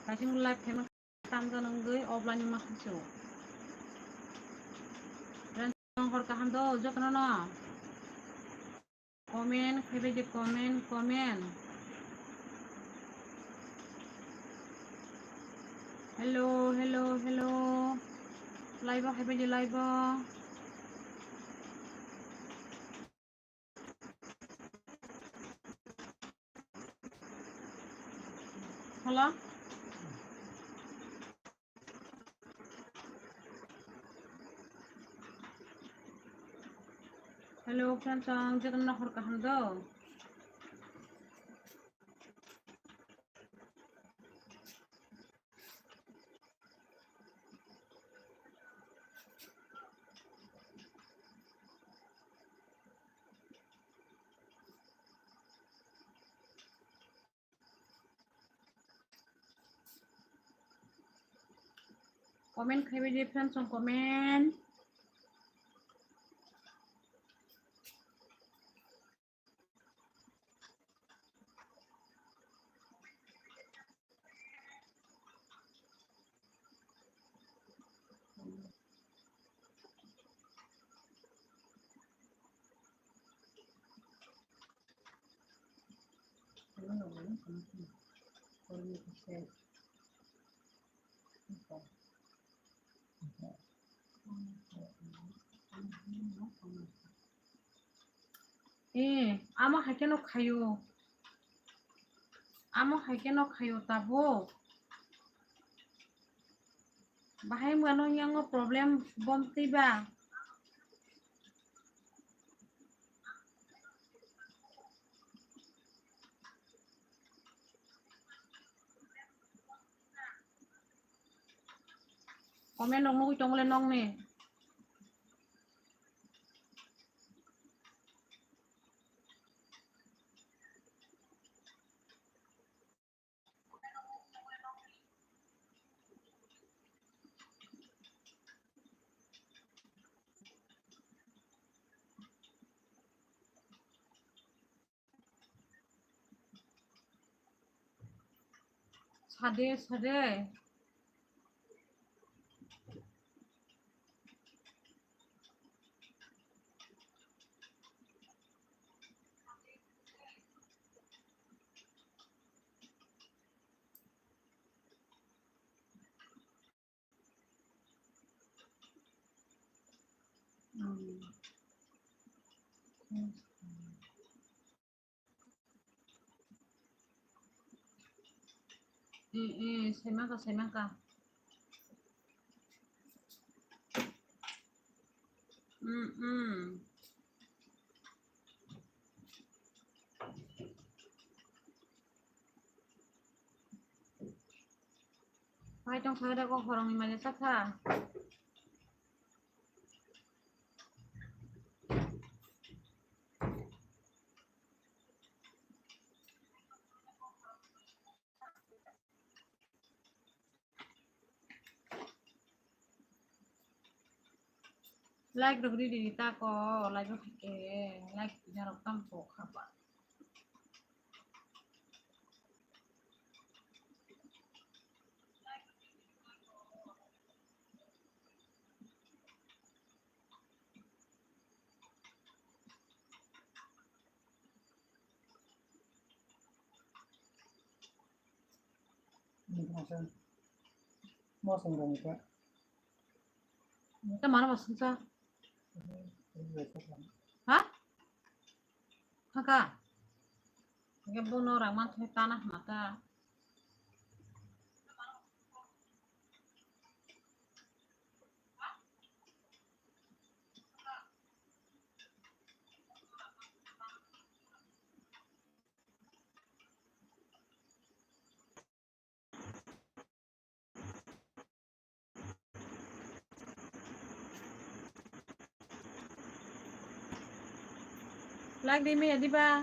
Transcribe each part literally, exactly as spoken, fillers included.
Kaisa live khaima tamjani wngwi offline ma khaisio. Friends, hor kaham do jotono no. Comment khaibai di, comment, comment. Hello, hello, hello. Live o khaibai di, live o. Hello. Hello, friends, ang jotono hor kaham do. Comment khaibai di friends, song comment. Eh, amo hai kheno khaio. Amo hai kheno khaio tabuk. Bahai mano yango problem bomtwi ba. Comment rok nugwi tongole nokni. Sade, sade. Saimanka, saimanka. Hai tong kha da kok horong ni mane sakha. Like rok riri tako, like rok hake, like rok tam po khapa. Mosong rong ka. Ka mana mosong sa? Ha? Haka. Hake bono rang man thoi tana hama ta. Like di me adiba.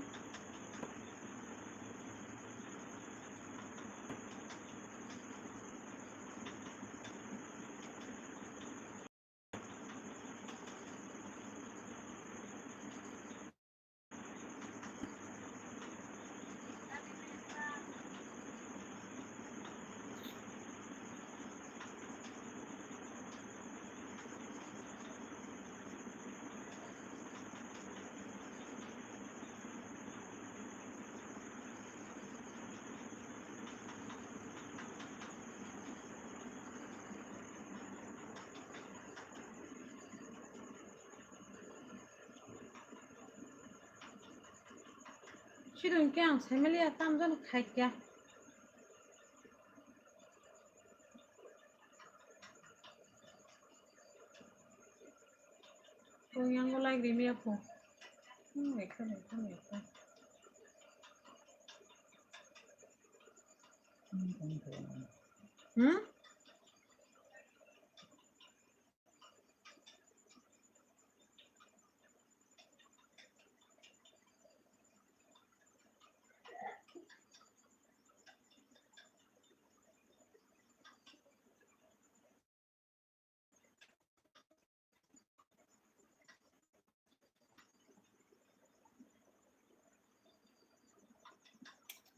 Chidon khe ang saimaliya, tamjani khaikya. Tongyango like rimiya pho. Hmm, ekta, ekta, ekta. Hmm?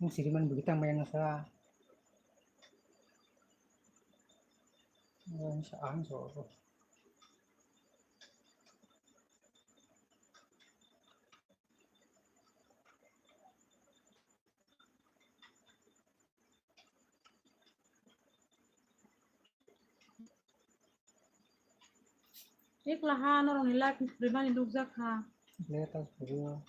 Nung siriman bwkhe tangmaya nasa. Ang sa, ang sa. Ekla ha norokni live ni phwrwimani nukjak kha. Ble ta phuru.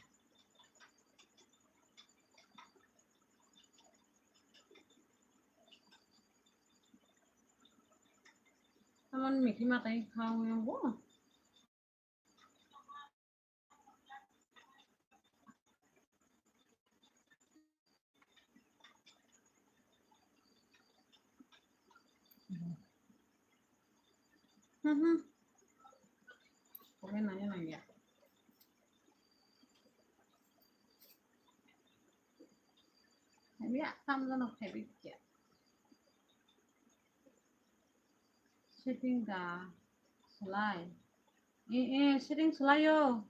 Tamoni mikhi matai kha wngya bo. Mhm. Oke, nanya, nanya. Nanya, tam jano khaibikya. Setting da salai. Eh, eh, setting salaio.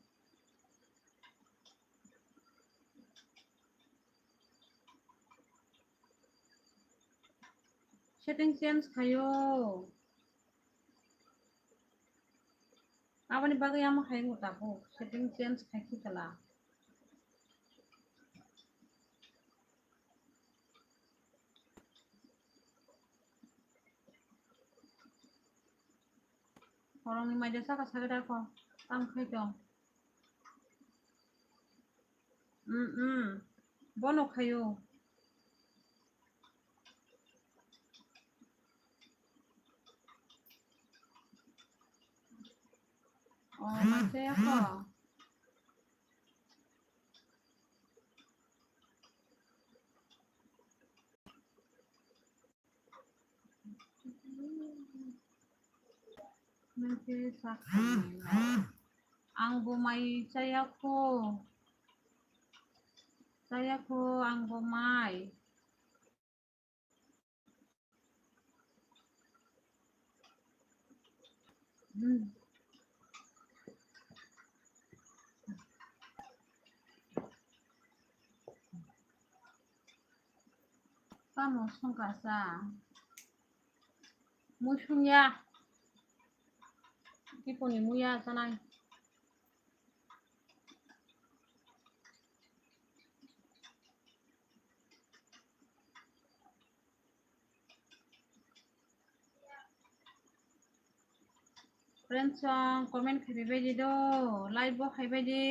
Setting change khaio. Aboni bagwi amo hai wngkha tabuk, setting change khai khe kala. Borokni maida saka saka da kho, tamo khai tong. Mm, mm. Bono khaio. Oh, masa ya kho. Ang bo mai chaya kho. Chaya kho ang bo mai. Hmm. Tamo songkha sa. Mui sungya. Kiponi muya sanai. Friends song comment khai bai di do, like bo khai bai di.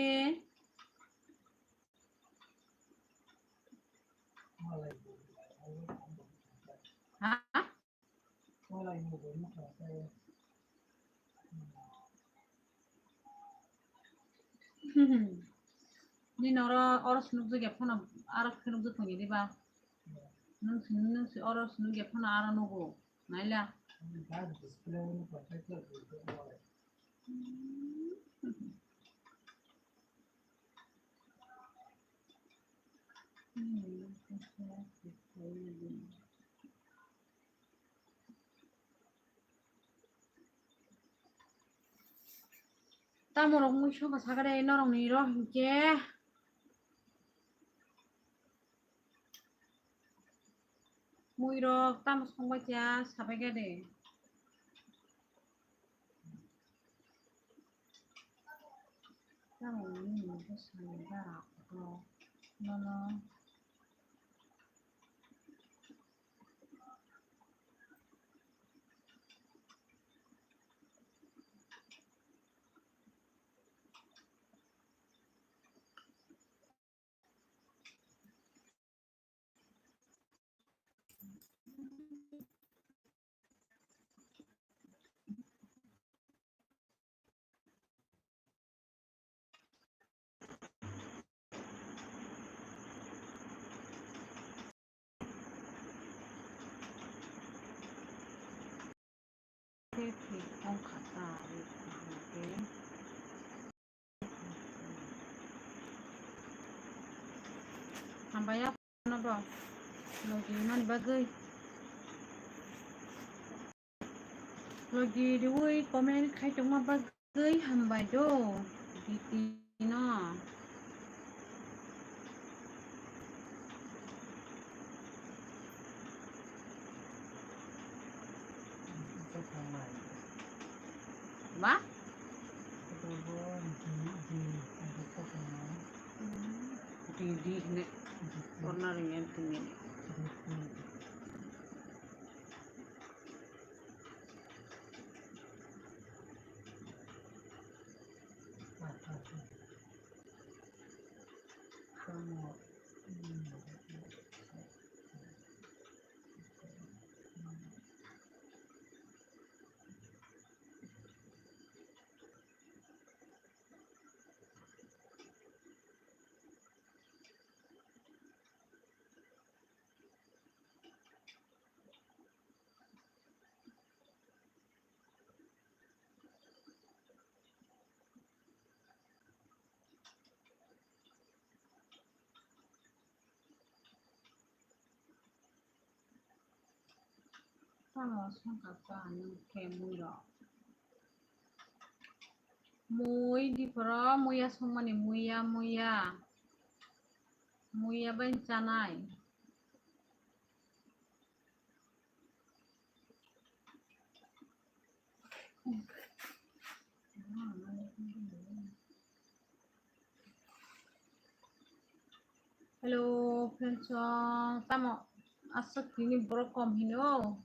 Ha? Nini oro, oro se nukjak ya phano, aro khe nukjak tongya diba? Nung se, nung se oro se nukya phano aro nugo. Naila. Tamo rok mui songkha sakha de norok ni ro hinkhe. Mui rok tamo songbai kha sabai kha de. Tamo ni mui rok songbai kha rok nono. Hambai ya no bo. Logi mani bagwi. Logi riwi comment khai tongma bagwi hambai do. Giti no. Ma? Di, di, hne. Corner yang tinggi. Tamo songkha cha nung khe mui rok. Mui diphoro muiya songmani muiya, muiya. Muiya bai chanai. Hello, friends, tamo aswk tini borok kom hino.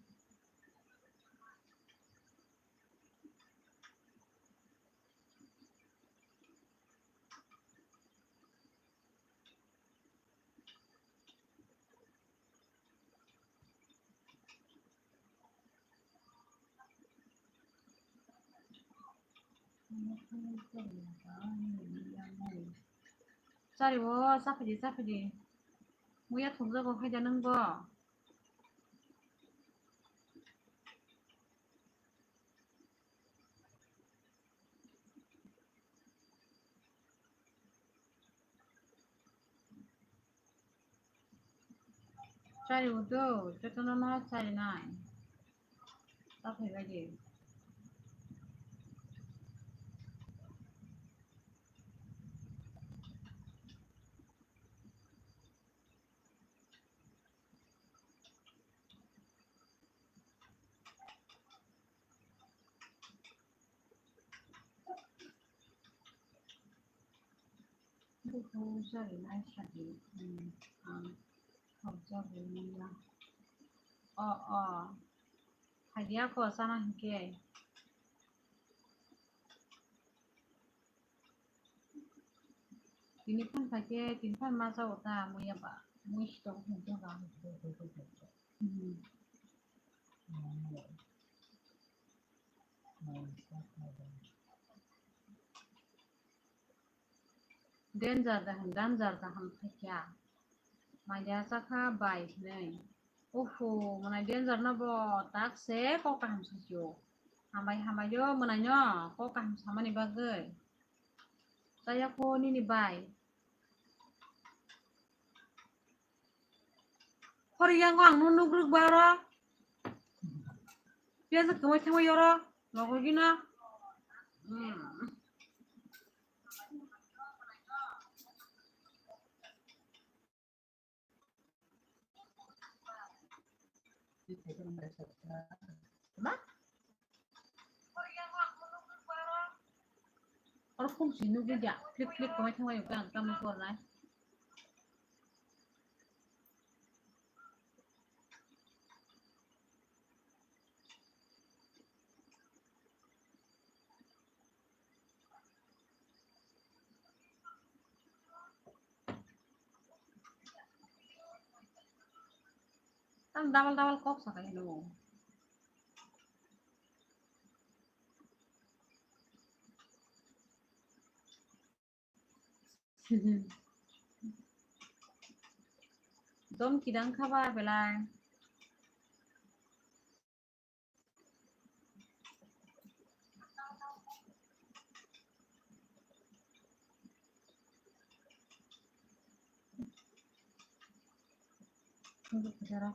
Chari bo, chaphidi, chaphidi. Muya thumjago khaida nwng bo. Chari udo, jotono no chari nai. Ta phaibai di. Buku sari nai sadi, hmm, ang hokjagwi manya. O, o. Hadiya ko sana hinkhe. Tini phone khaikhe, tini phone ma chao ta, muiya ba, mui sito phone to ba. Hmm. Danger da ham, danger da ham khaikya. Maya chakha bai hinwi. Uhu, mwnai danger no bo tak se kok kaham sakyo. Hambai hambai yo mwnai no kok kaham samani bagwi. Chaya kho nini bai. Hori yango ang no nugruk baro. Piyaj kwmai thangma yoro. Logo gina. Hmm. Ma? Oro khum si nugui ja, flik flik kwmai thangma yokhe ang tamo pornai. Tang double double kok sakai no. Dom kidang khaba belai. Nungkhe phaijaro.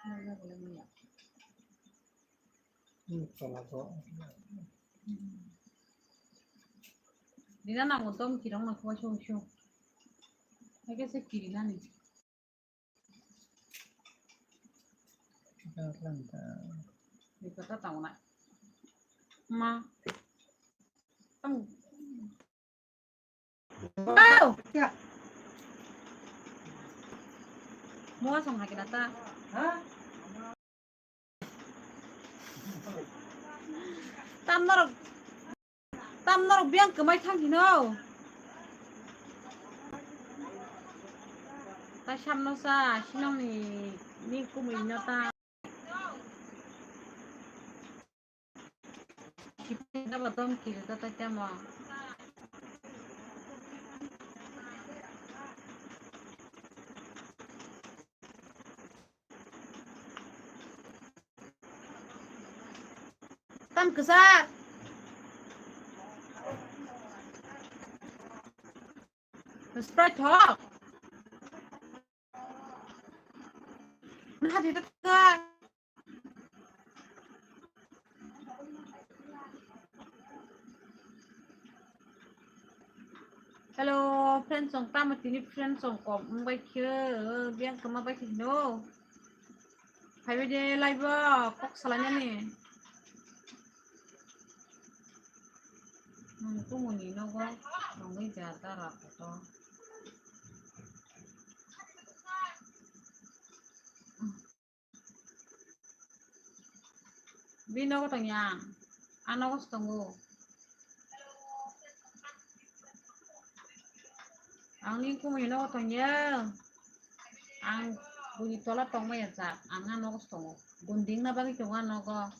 Nungkhe bolai manya. Hmm, tola to. Dina nango tom kirong na kuwa shung shung. Hai khe se kiri nani. Ito ta tamo na. Ma. Tamo. Wow! Mua song hai kena ta. Ha? Tam norok, tam norok biyang kwmai thang hino. Ta samno sa, sinong ni, ni kumui no ta. Sipinda ba dom kiri ta ta tamo. Tam kwchak. Sprite thok. Nah, di dekat. Hello, friends song tamo tini friends song kom wngbai khe, biyang kwma bai khe hino. Phaibai de live o kok salainani. Nung tumuni nogo tongwi ja dara kotor. Bini nogo tongya, ang nogo se tongo. Ang ni kumui nogo tongya. Ang buini tola tongmaya jak, ang a nogo se tongo. Gunding na bagwi tongo a nogo.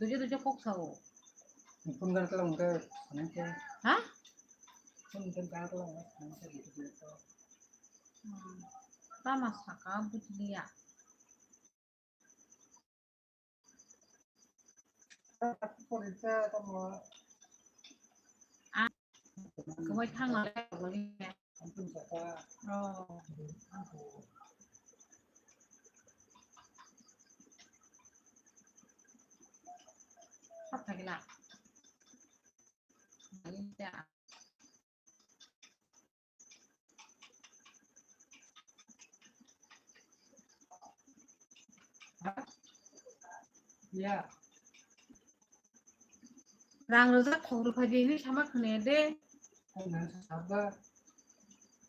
Dujo dujo kok sao. Phone gan kalang ke, sanang ke. Ha? Phone gan kalang ke, sanang ke, gitu, gitu. Hmm. Tama saka bujliya. Kwbai thang le. Oh. Hap thagila. Ya. Rang rwjak khok rwphai di hinwi sama khwnaide.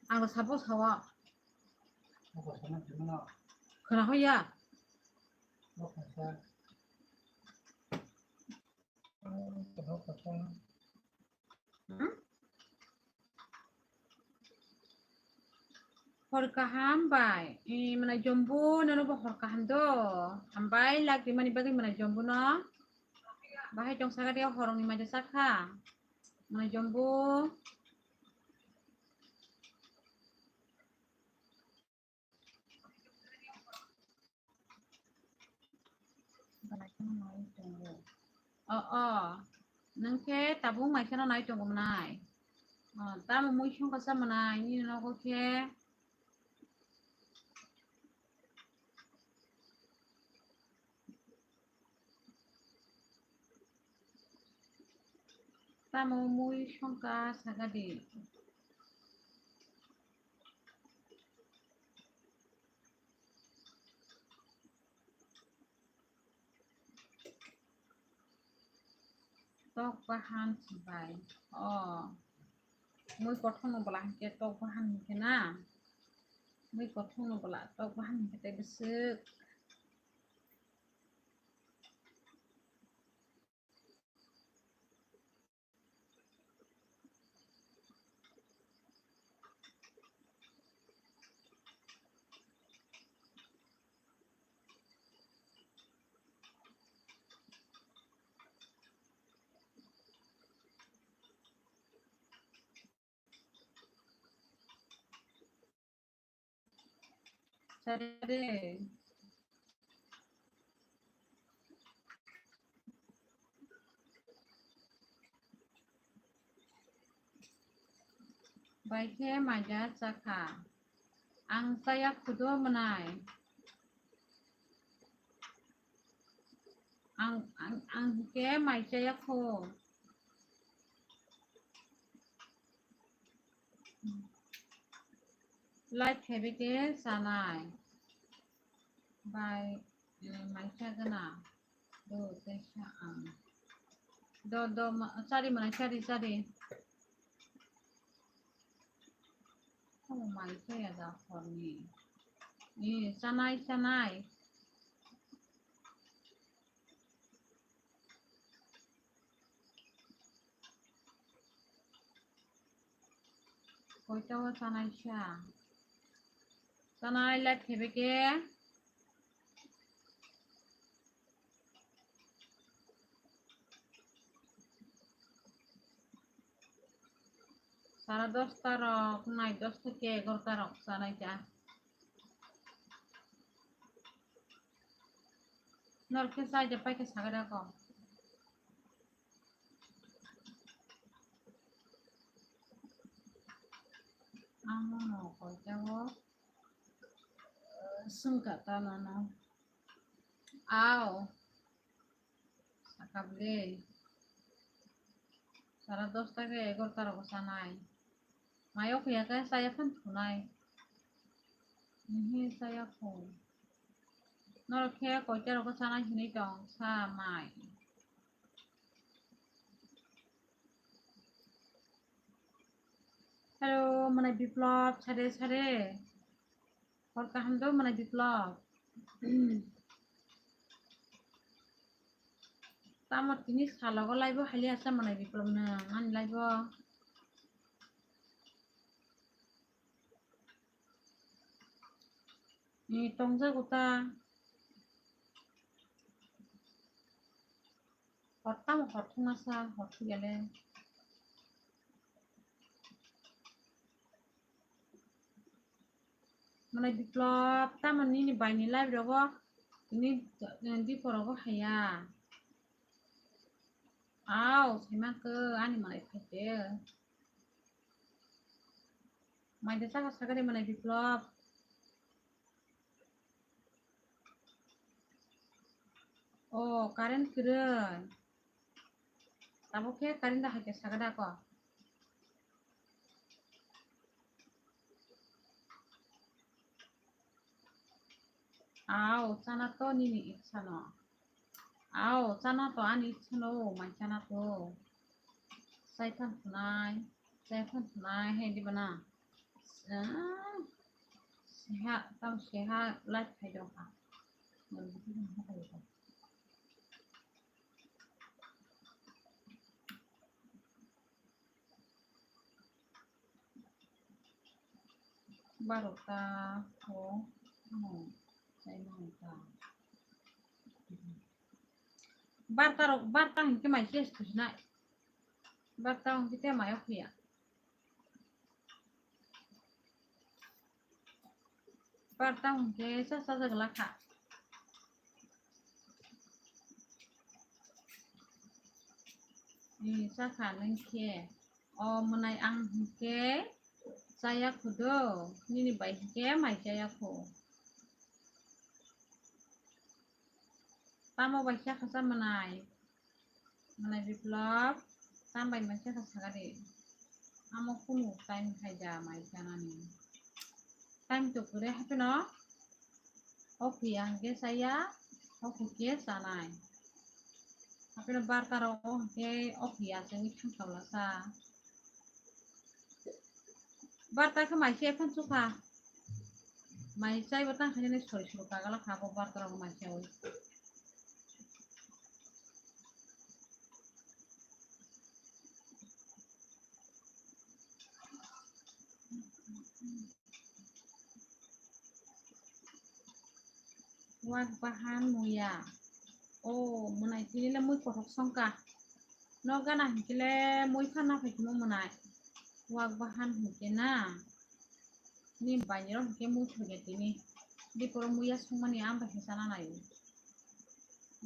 Ang rw sabo sawa. Khwna hoya. Hmm? Hor kaham bai. Eh, mwnai jombo, nono bo hor kaham do. Hambai, lak rimani bagwi mwnai jombo no. Bahai tong saka de horong ni maja sakha. Mwnai jombo. O, o. Nwng khe tabuk mai kheno nai tongo mwnai. O, tamo mui songkha sa mwnai, nini nogo khe. Tamo mui songkha saka di. Tok bahan bai. O. Mui kothok no bwla hinkhe tok bahan hinkhe na. Mui kothok no bwla tok bahan hinkhe tei bwswk. Sare. Bai khe maida chakha. Ang chaya khudo mwnai. Ang, ang, ang khe mai chaya khu. Live khe beke chanai. Bai, eh, mai cha gana. Do, tei sa ang. Do, do, ma, chari mwnai, chari, chari. Oh, mai cha ya da horni. Eh, chanai, chanai. Koita o chanai sa. Chanai live khe beke. Sara dosta rok, nai dosta ke egarota rok chanai cha. Nor khe chai de pai khe sagada ko. Amo no koita o, eh, sungka ta no no. Ao. Sakabli. Sara dosta ke egarota rok chanai. Mayo khuya khe chaya phan thunai. Nihi chaya khu. Norok khe koita rogo chanai hinwi tong sa mai. Hello, mwnai Biplop, sare sare. Hor kaham do mwnai Biplop. Tamo tini salogo live o hali asa mwnai Biplop no, ani live o. Ni tongjago ta. Hor tamo hor thwngmasa, hor thwngya le. Mwnai Biplop, tamo nini bai ni live rogo, tini, eh, dipor rogo haya. Au, saimankhe ani mwnai phaikhe. Maida chakha sagari mwnai Biplop. O, current kwrwi. Tabuk khe current da hai khe sagada ko. Au, chana to nini ichha no. Au, chana to ani ichha no, mai chana to. Chai phan thunai, chai phan thunai, hai di bana. Ah, seha, tam seha, light khai dong ha. Barota o, hmm, sai nang ta. Barta rok, barta hinkhe mai ses thujnai. Barta hinkhe te mai okhuya. Barta hinkhe sa sajak lakha. Ni sakha nang khe. O mwnai ang hinkhe chaya khudo. Nini bai hinkhe mai chaya khu. Tamo bai sakha sa mwnai. Mwnai Biplop, tam bai mai sakha sagari. Amo kunu time hai da mai chanani. Time to kure hape no. Okhuya hwnkhe chaya, okhuya khe chanai. Hape no barta rok hwnkhe okhuya chengwi thangkha bwlasa. Barta khe mai se phang chukha. Mai chaibo tang khainani sori sori kagala kha bo barta rok mai chaiwi. Wak bahan muya. O, mwnai tini le mui kothok songkha. No gana hinkhe le mui phanna phaikhe mo mwnai. Wak bahan hinkhe na. Ni bainiro hinkhe mui thangya tini. Diporo muya sungmani ang bai khe chana nai.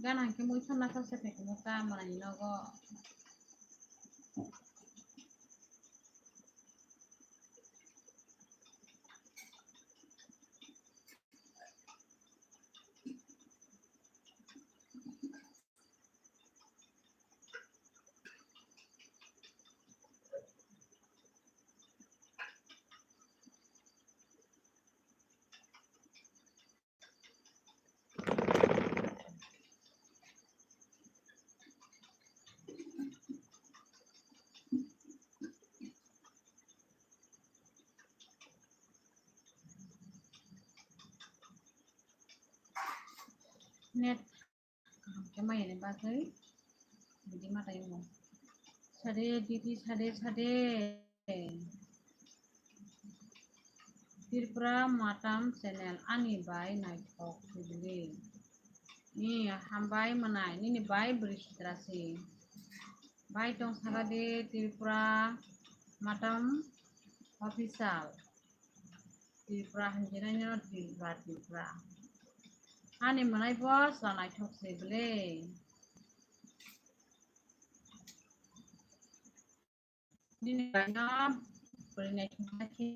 Gana hwnkhe mui thonna thok se phaikhe ta manani nogo. Net kaham khe maya ni bagwi bidi ma tai mo. Sade didi sade sade. Tripura Matam channel ani bai naithok sibili. Ni hambai mwnai nini bai bwrwi sitra si. Bai tong saka de Tripura Matam official. Tripura hinjinai no Tripura Tripura. Ani mwnai bo chwla naithok sibili. Nini bai no bwrwi naithok khe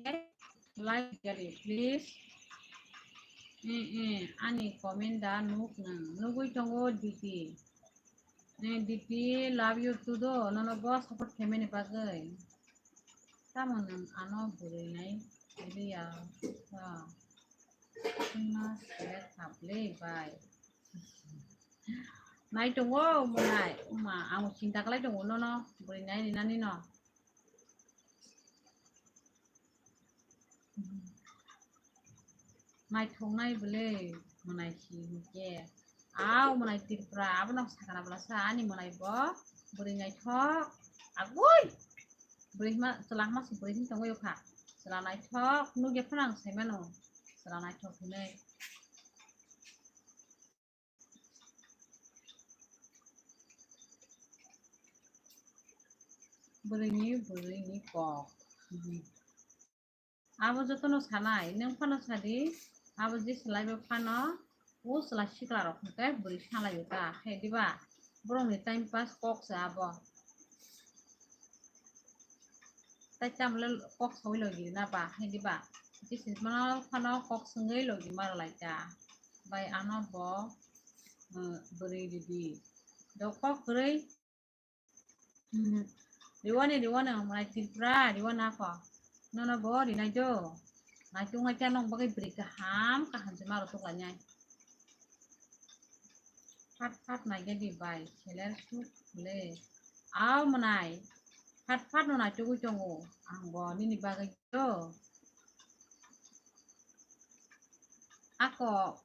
like khe di, please. Eh, eh, ani comment da nuk nang. Nugwi tongo Diti. Eh, Diti, love you too do. Nono bo support khaimani bagwi. Tamo nwng ano bwrwi nai liya. Ah. Wngma select khaplei bai. Nai tongo mwnai, wngma ang chinta khlai tongo nono bwrwi nai rinani no. Naithoknai bwle mwnai si hinkhe. Au mwnai Tripura, abono sakna bwlasa ani mwnai bo bwrwi naithok. Agoi! Bwrwi hima, chwla hima se bwrwi hin tongwi kha. Chwla naithok, nugya phano ang saimano. Chwla naithok hinwi. Bwrwini, bwrwini kok. Abo jotono sanai, nwng phano sadi, abo je swlaibo phano, o chwla sikla rok hwnkhe bwrwi salaio ta, khe diba? Borokni time pass kok se abo. Tai tamle kok sawi logi na ba, hai di ba? Jisini phano, phano kok swngwi logi ma rwlai ta. Bai ano bo, uh, bwrwi ridi. Do kok kwrwi. Hmm. Riwani, riwani, mwnai Tripura, riwani ako. Nono bo rinai do. Naitung nai ta nong bagwi bwrwi kaham, kaham se ma rw tuk lainai. Phat phat naikhe di bai, seler suk le. Au mwnai, phat phat no naitugwi tongo. Ang bo nini bagwi do. Ako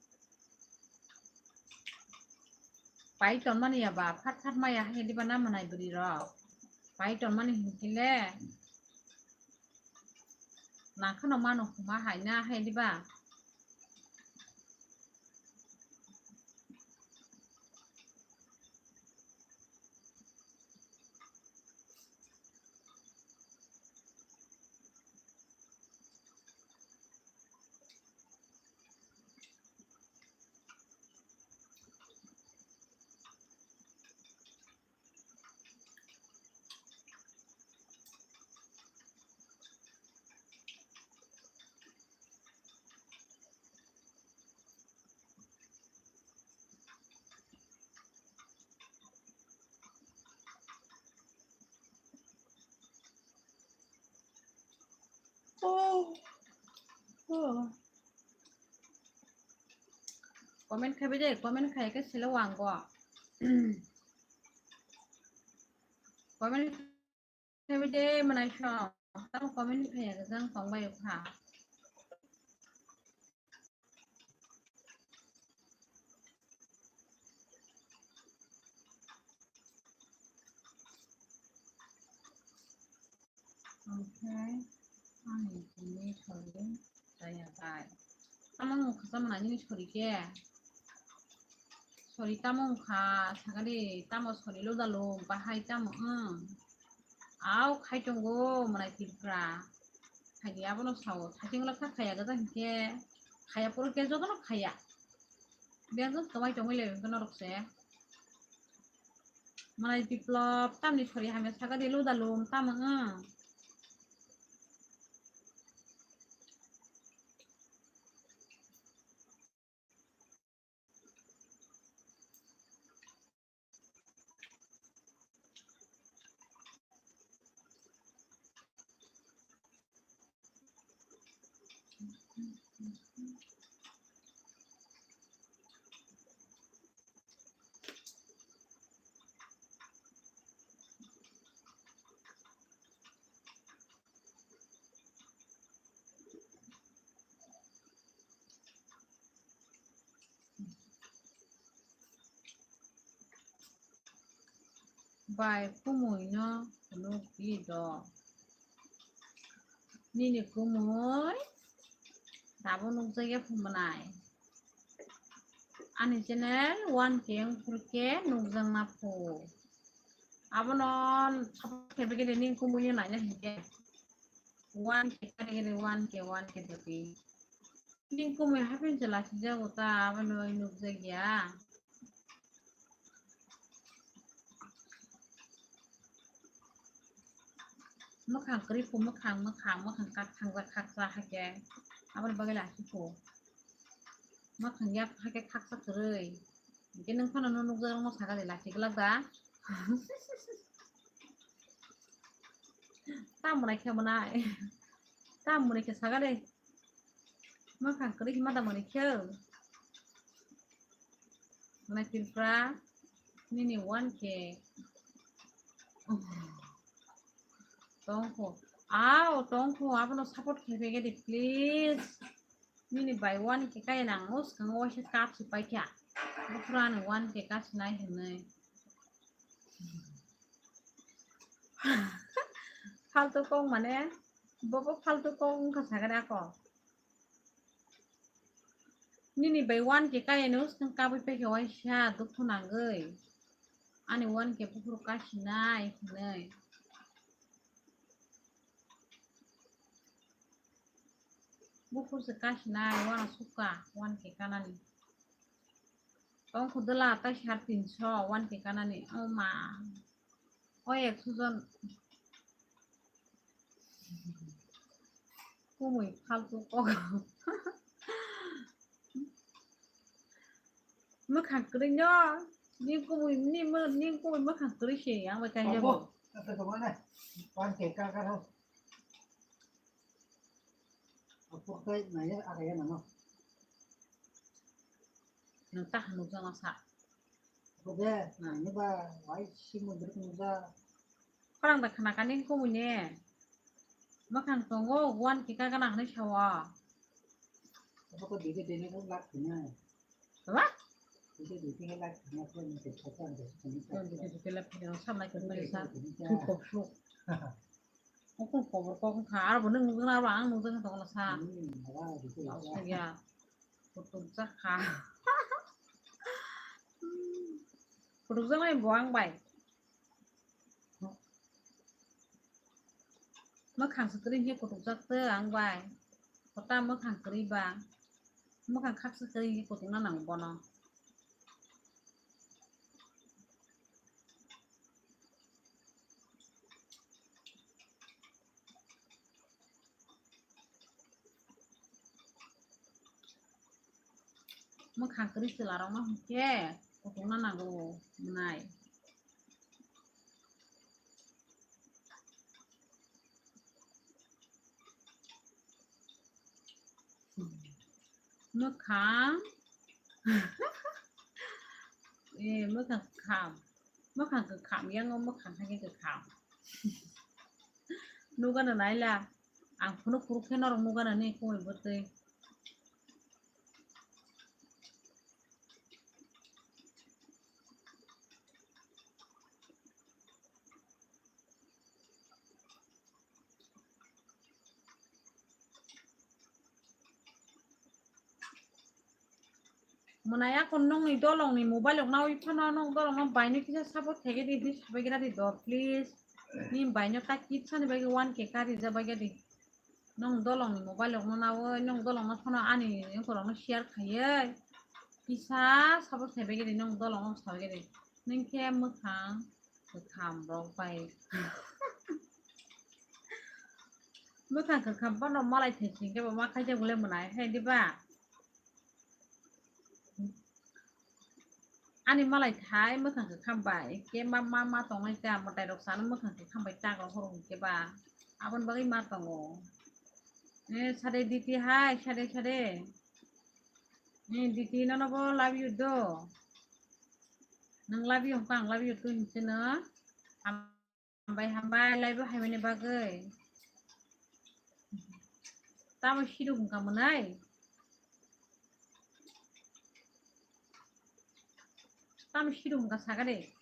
pai tonmani ya ba, phat phat maya hai diba na mwnai bwrwi rok. Pai tonmani hinkhe le. Nangkhano mano huma hai na hai diba? Oh. Oh. Comment khaibai de, comment khai khe sele wang go. Comment khaibai de, mwnai song. Tamo comment khaiya gajang tong bai kha. Oke, ani ini sori daya dai. Tamo wngkha tamo nani sori khe? Sori tamo wngkha sakali tamo sori luda lo bahai tamo wng. Au khai tongo mwnai Tripura. Khai di abono sao. Thaiching lo kha khaya gajak hinkhe. Khaya poro khe jotono khaya. Biyang jong twmai tongwi lai wngkhe norok se. Malai Biplop tamni sori hamya saka de luda lum tamo wng. Bai kumui no phunuk di do. Nini kumui tabuk nukjakya phunuknai. Ani channel one K wngphuru khe nukjakna phu. Abono support khe begede nini kumui no naina hinkhe. One K kari gede one K, one K dabi. Nini kumui hapheng se lachijago ta, abono nukjakya. Mwkhang kwrwi phu, mwkhang, mwkhang, mwkhang kak thangsa khaksa hakhe. Aboni bagwi lasi phu. Mwkhang yak hakhe khaksa kwrwi. Hinkhe nwng phano nukjak rokno sakha de lasi glak da. Tamo nai khe mwnai. Tamo nai khe sakha de. Mwkhang kwrwi khe ma tamo nai khe. Mwnai Tripura, nini one K. Tongkho. Ao, tongkho, abono support khe pegedi, please. Nini bai one K kaya nang, o swkango waisa cup se paikha. Buphuru ani one K kasinai hinwi. Faltu kok mane, bobo faltu kok wngkha sakhe ako. Nini bai one K kaya no swkang kabui paikha waisa dukhu nangwi. Ani one K buphuru kasinai hinwi. Buphuru se kasinai, uana sukha one K kanani. Tongkho dwla tai sare tinso one K kanani. O ma. O ekso jon. Kumui faltu kok. Mwkhang kwrwi no. Ni kumui, ni mo-, ni kumui mwkhang kwrwi se yang bai kaijabo. Obo, kata kama na. One K ka ka ro. Apuk kai naya agaya namo. Nwng ta hanuk jana sa. Obe, nani ba, wai si mundrik nukjak. Khorang da khna kani kumui ne. Mwkhang tongo, one K ka gana hinwi sawa. Obo ko digi digi ko lak khna. Ba? Digi digi ko lak khna ko ni se khna ko ni se khna. Digi digi lak khna, samai khna sa. Khna. Khub kok su. Khub kok kok kha, aro bo nwng nukjak na, aro ang nukjak na tongla sa. Hmm, aro digi digi. Lau sa ya. Kutukjak kha. Kutukjaknai bo ang bai. Mwkhang se kwrwi khe kutukjak tei ang bai. Kota mwkhang kwrwi ba. Mwkhang khaksa kwrwi khe kutukna nango bono. Mwkhang kwrwi chwla rokno hinkhe kutukna nango mwnai. Mwkhang. Eh, mwkhang kham. Mwkhang kwkham, yango mwkhang hai khe kwkham. Nugano naila. Ang phunuk phunuk khe norok nugano ni kumui bwtwi. Mwnai ako nokni dolongni mobile rok nawi phano nok dolongno baino kisa support khaikhe di, di sabaikhe di do, please. Ni baino ta kitsani bagwi one K kari ja bagwi di. Nwng dolongni mobile rokno nawi, nwng dolongno phano ani wngkorokno share khaiwi kisa sabo saibai gede, nwng dolongno sabai gede. Nwng khe mwkhang kwkham rok bai. Mwkhang kwkham bono malai thai sing khe bo ma khaijak bole mwnai, hai diba? Ani malai thai mwkhang kwkham bai, ke ma, ma, ma tongnai ta, mwtai rok sano mwkhang kwkham bai tak rok horo hwnkhe ba, aboni bagwi ma tongo. Eh, sade Diti hai, sade, sade. Eh, Diti nono bo love you do. Nwng love you hwnkha, ang love you too hinwi chwngno. Hambai, hambai, live o haimani bagwi. Tamo sidu hwnkha mwnai? Tamo sidu hwnkha sakha de.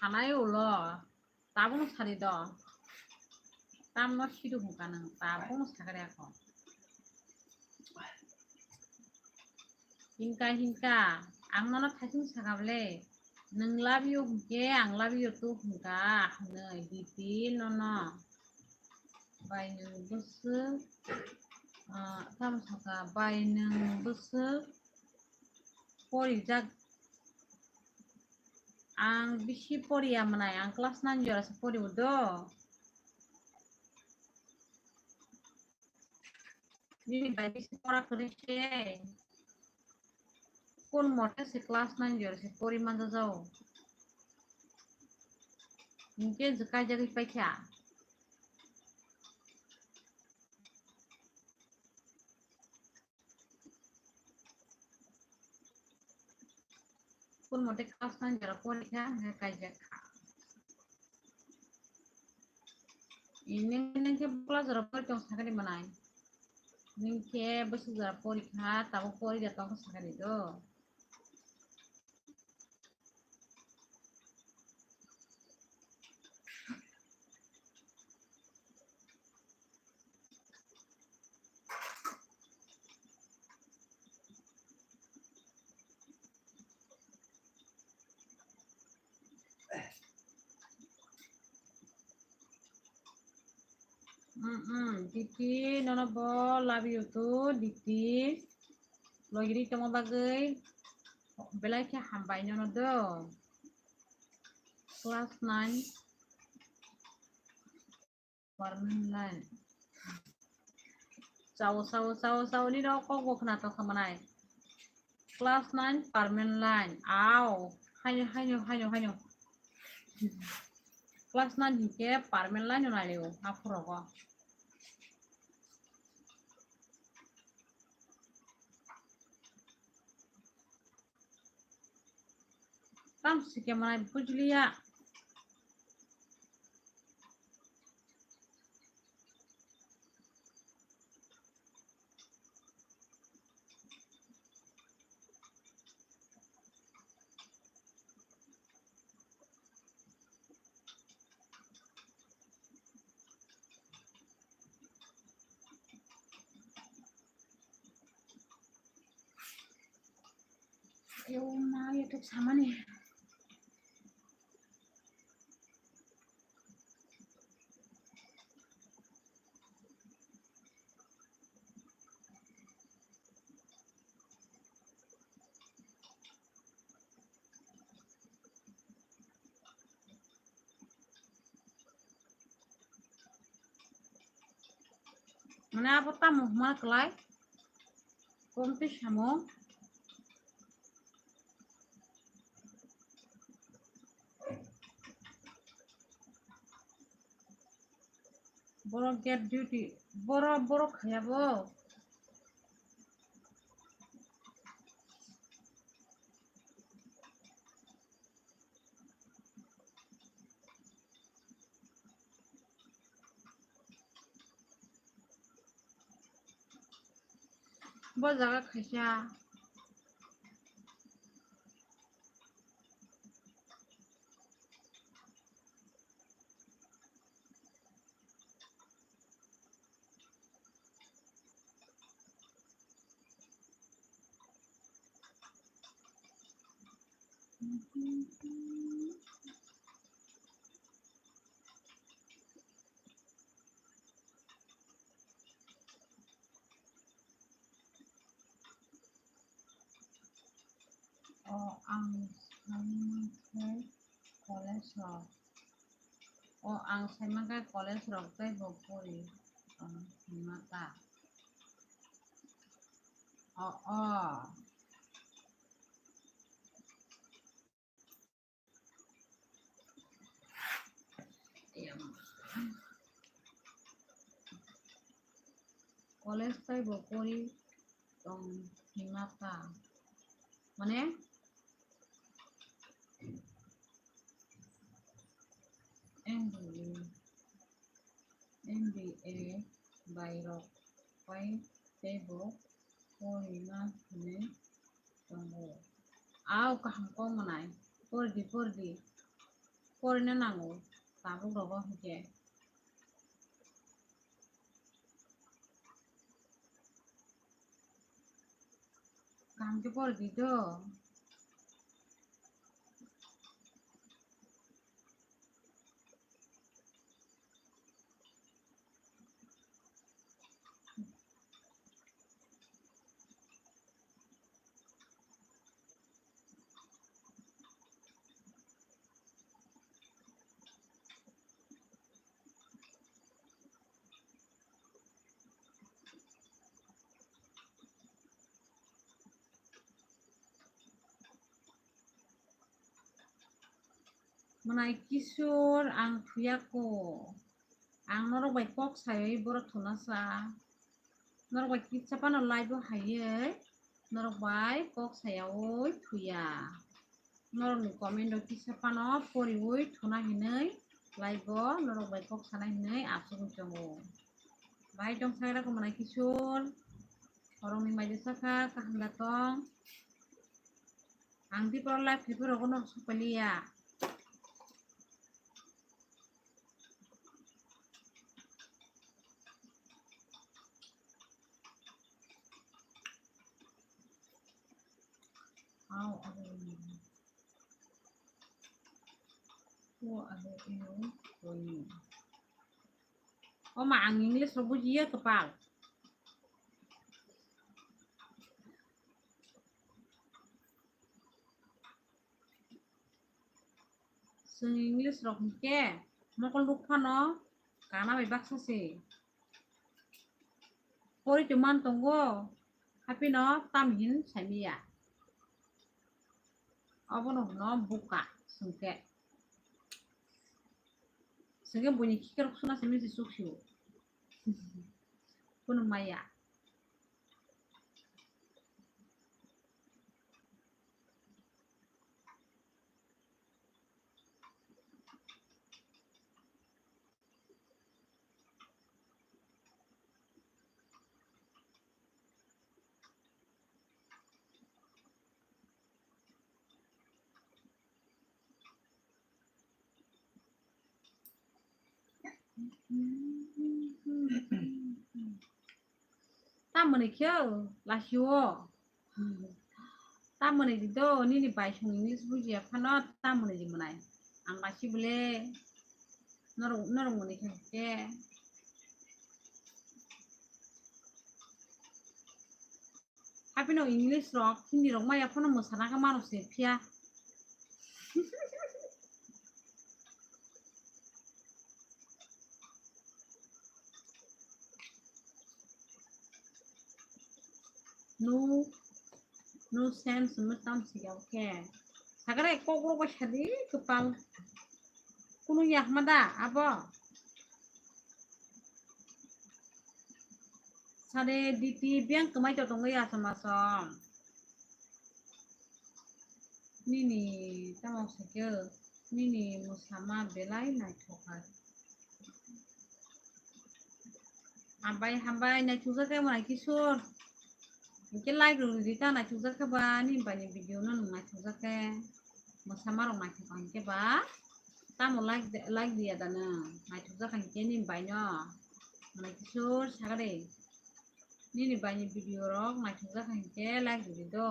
Sanai ulo, tabukno sadi do. Tamno sidu hwnkha nwng, tabukno sakha de ako. Hinka, hinka, ang nono thaising sakha bole, nwng love you hwnkhe, ang love you too hwnkha, hwnwi Diti nono. Bai nwng bwswk, ah, tamo sakha, bai nwng bwswk porijak. Ang bisi poriya mwnai, ang class nine jora se poribo do. Nini bai bisi pora kwrwi se. Kun mote se class nine jora se pori manja jao. Hinkhe je kaijagwi paikha. Kun mote class nine jora pori kha, hwnkhe kaijak kha. Ini nengke bwswk jora pori tong sakani manai. Nengke bwswk jora pori kha, tabuk pori da tong sakani do. Mm, mm, Diti, nono bo love you too, Diti. Logiri tongma bagwi belai khe hambai nono do. Class nine. Permanent line. Sao, sao, sao, sao, nini rok kok bo khna tong kha manai. Class nine permanent line. Ao. Haino, haino, haino, haino. Class nine hinkhe permanent line no nai o, aphuru rogo. Tamo sikhe manai bujliya. Ayo ma, YouTube samani. Mane abo tamo huma kwlai? Komtwi samung. Borok get duty. Borok, borok khaya bo. Bo jaga khaisa. O ang saimankhe college rok. O ang saimankhe college rok tei bo pori tong hinma ta. O, o. College tei bo pori tong hinma ta. Mane? M B A, M B A bai rok bai tei bo porina hinwi tongo. Au kaham kok mwnai. Pordi, pordi. Porina nango. Tabuk rogo hinkhe. Kaham khe pordi do. Mwnai Kishore, ang thuya ko. Ang norok bai kok sayoi borok thuna sa. Norok bai kisa phano live o haiwi norok bai kok sayawi thuya. Norokni comment o kisa phano poriwi thuna hinwi live o norok bai kok sana hinwi asugwi tongo. Bai tong sagra ko Mwnai Kishore. Orongni maidesa kha kaham da tong. Ang di poro live khe phuru rogo no sopaliya. Au, au. O, au, au, au. O ma, ang English rok bujiya kwpal. Chwng English rok hinkhe mokol rok phano kana bai baksa se. Pori tongman tongo, haphino tam hin saimanya. Obono hwno buka, chwngkhe. Chwngkhe buini khikrok suna simi se suksio. Kunu maya. Tamoni khe lasio. Tamoni di do, nini bai song English bujiya phano tamoni di mwnai. Ang lasi bole norok, norok mwnai khe khe. Haphino English rok, Hindi rok maya phano mwsana khe mano se phiya. No, no sense, no tam si ya, okay. Sagare kok rok bai sadi kwpal. Kunu ya hama da, abo? Sade diti biyang kwmai to tongwi asam asam. Nini tamo sakhe, nini mwsama belai naithok hai. Hambai, hambai, naithokjak khe mwnai Kishore. Hinkhe like rok rwdi ta, naithokjak khe ba nini bai ni video no nwng naithokjak khe, mwsama rok naithok kha hinkhe ba tamo like de, like diya da nwng? Naithokjak kha hinkhe nini bai no mwnaikisor sakha de. Nini bai ni video rok naithokjak kha hinkhe like rwdi do.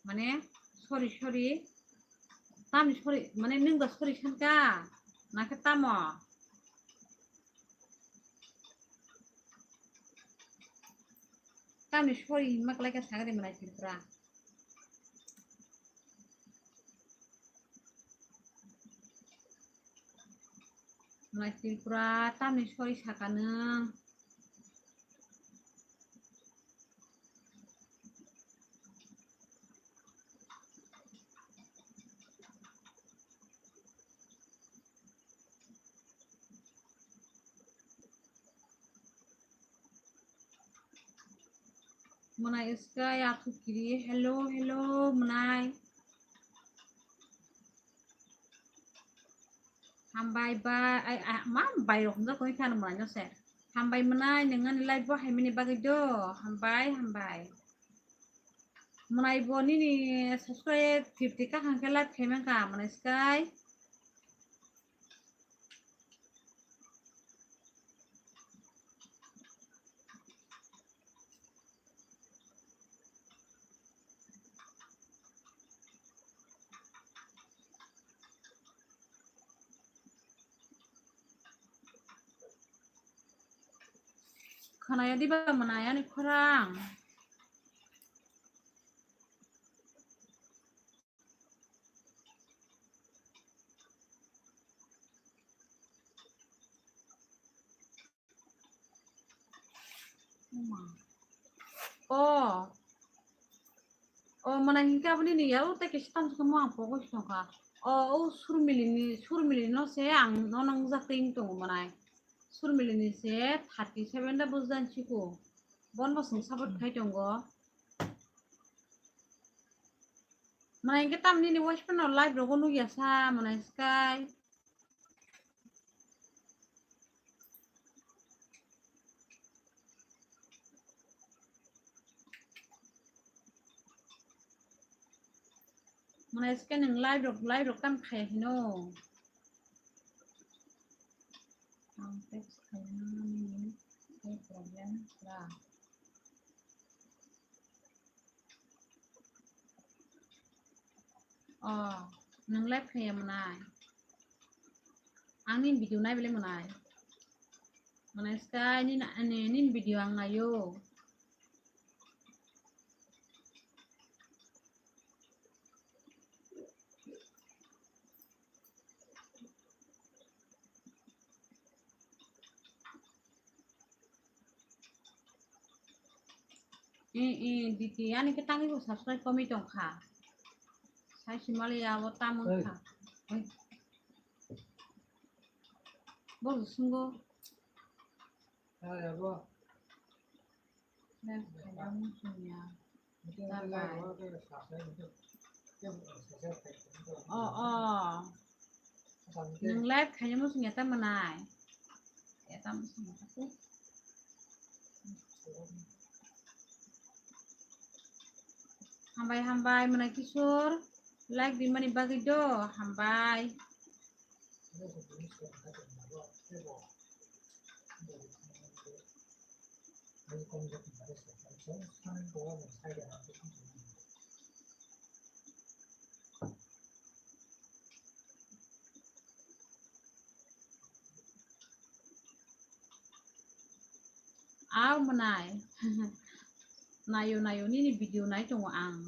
Mane, sorry, sorry. Tamni sorry, mane nwng ba sorry sankha? Nakhe tamo? Tamni sorry hinma kwlai khe sakha de mwnaikisor. Mwnaikisor, tamni sorry sakha nwng? Mwnai Sky Athukiri, hello, hello, mwnai. Hambai bai, ai, ai, ma bai rok hwnjak tongwi kheno mwnai no se. Hambai mwnai, nwng ani live bo haimani bagwi do. Hambai, hambai. Mwnai bo nini subscribe fifty kakhang khe live khai mankha, mwnai Sky. Khwnaya diba mwnai ani khorang? O. O, mwnai hinkhe aboni ni ya, o tei kisa tamo se mo ang pogo si tongkha. O, o Surmili ni, Surmili no se ang no nangjak tei wng tongo mwnai. Surmili ni se thirty seven da bujdan siko. Bon bo chwng support khai tongo. Mwnai hinkhe tamni ni watch phano live rogo nukya sa, mwnai Sky. Mwnai Sky nwng live rok, live rok tamo khaya hino. Ang text khaina nini tei problem ra. O, nwng live khaya mwnai. Ang nini video nai belai mwnai. Mwnai Sky nini, nini video ang naio. Eh, eh, diti, ani khe tangwi bo subscribe komwi tongkha. Sai simali abo tamung kha. Oi. Bo sungo. Abo. Live khaina muchungya. Tabai. O, o. Nwng live khaina muchungya ta mwnai. Ya ta muchungya ta. Hambai, hambai, mwnai Kishore. Like rimani bagwi do, hambai. Aw mwnai. Naio, naio, nini video nai tongo ang.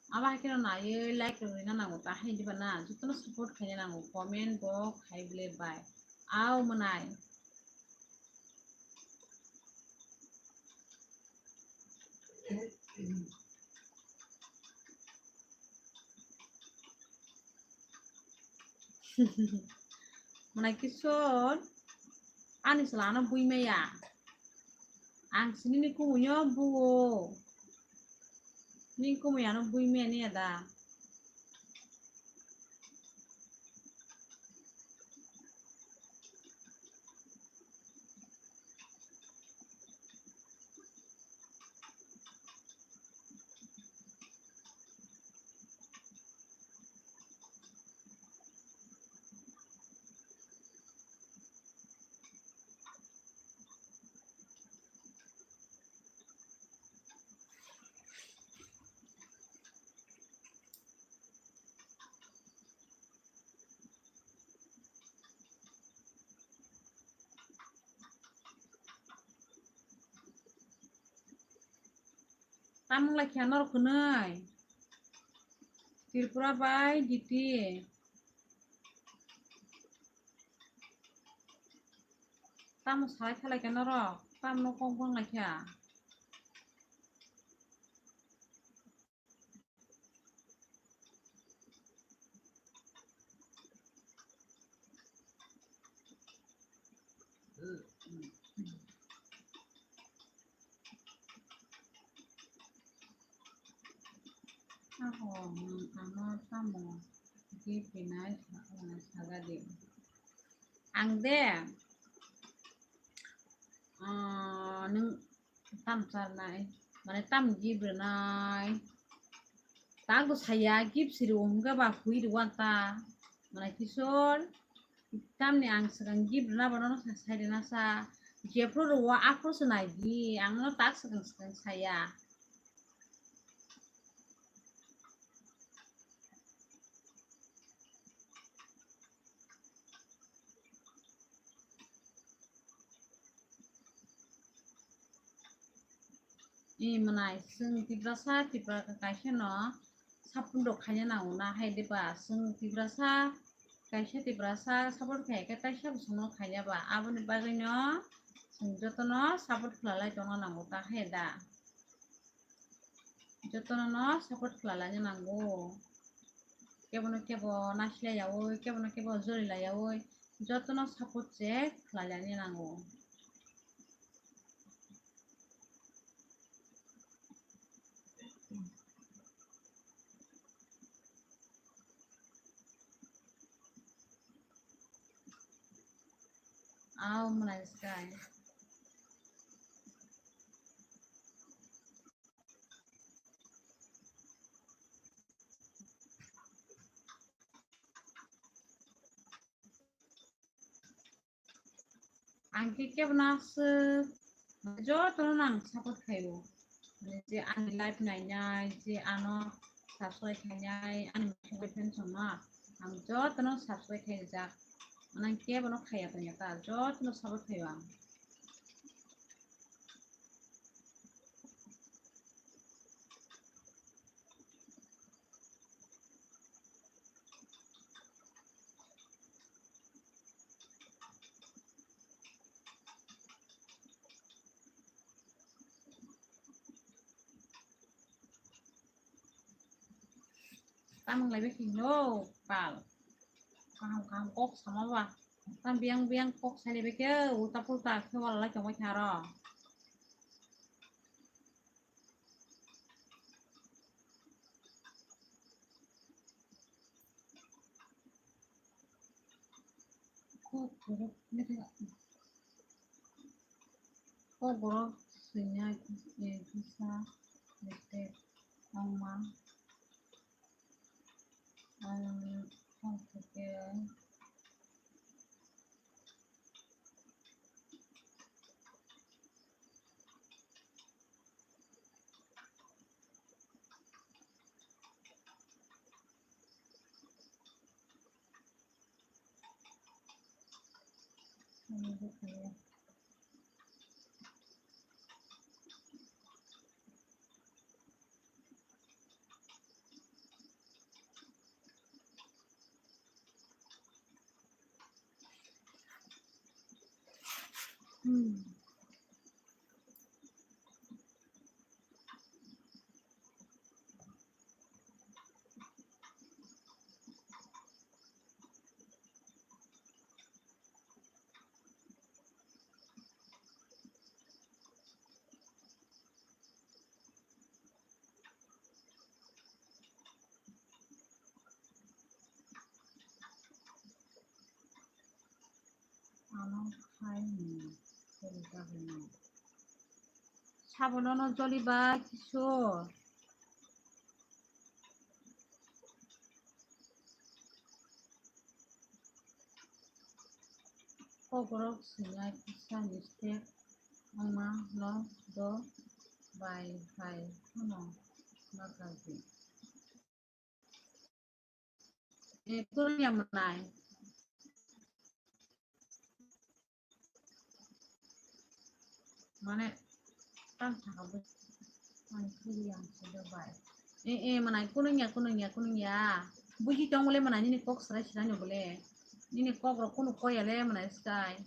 Abo hai kheno naiwi like rok rina nango, ta hai diba na? Jotono support khaina nango, comment bo khai ble bai. Aw mwnai. Mwnai Kishore, ani chwla ano bui maya. Ang sini ni kumui no buo. Ni kumui ano bui maya ni ada. Tamo wnglaikha norok hwnwi? Tripura bai G T. Tamo salai thalaikha norok? Tamo no kok banglaikha? Aho, nwng ano tamo gift rinai sa-, saga di. Ang de, ah, nwng tam charnai, mane tam gift rinai. Tang do saya gift siri hwnkhe ba hui rwna ta. Mane kisor tamni ang swkang gift rwna bono sa sai rwna sa. Jephru rwo aphuru se nai di, ang no tak swkang swkang saya. I mwnai, chwng Tiprasa, Tipra kaisa no support rok khaina nango na, hai de ba? Chwng Tiprasa, kaisa Tiprasa support khai khe taisa bwswk no khaina ba? Aboni bagwi no chwng joto no support khlai lai tongna nango ta, hai da? Jotono no support khlai laina nango. Kebono kebo nasilai yaui, kebono kebo jori lai yaui, jotono support se khlai laina nango. Au mwnai sky. Ang khe kebono aswk jotono no ang support khaio. Je ani live nainai, je ano subscribe khainai, ani mokol fan songno ang jotono subscribe khaijak. Ang kebono khaiya tongya ta, jotono support khaio ang. Tamung lai bikhi no pal. Kaham kaham kok sama ba. Tam biang biang kok sai lai bikhe ulta pulta khe wala lai tongbai kha aro. Kok borok, kok borok swinai kisa mistake wngma. Ang tongthokhe. Hmm. Ano khai ni, kori ta hai ni. Sabono no joli ba kisu. Koborok swinai kisa mistake wngma no do bai hai phano ma kaji. Eh, turya mwnai. Mane, tang thangabo. Ang kiri ang sado bai. Eh, eh, manai kunung ya, kunung ya, kunung ya. Buji tong bole manai nini kok srai srai no bole. Nini kok rok kunu koya le manai sky.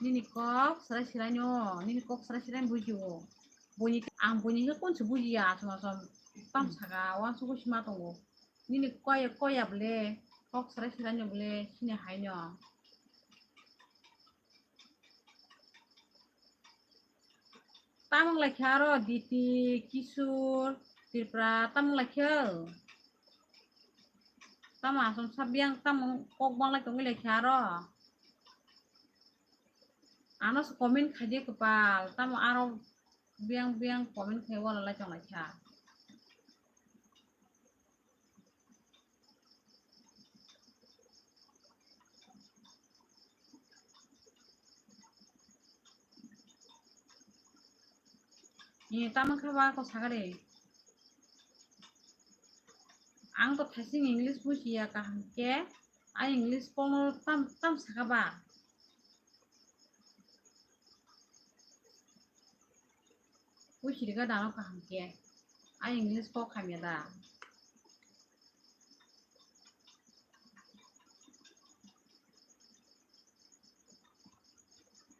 Nini kok srai srai no, nini kok srai srai buji o. Boni ang boni ke kun se buji ya, asam asam tam saka, wan suku sima tongo. Nini koya, koya bole, kok srai srai no bole, sini hai no. Tamung lai kha aro Diti, Kisur, Tripura, tamung lai kha. Tamo asam sabiang tamung kok bang lai tongwi lai kha aro. Ano se comment khaidi kwpal, tamo aro biang biang comment khai wala lai tong lai kha. Ni tamo kha ba ko sagare. Ang to thasing English bujiya kaham ke, a English kono tam, tam saka ba. Buji riga dano kaham ke, a English kok hamya da.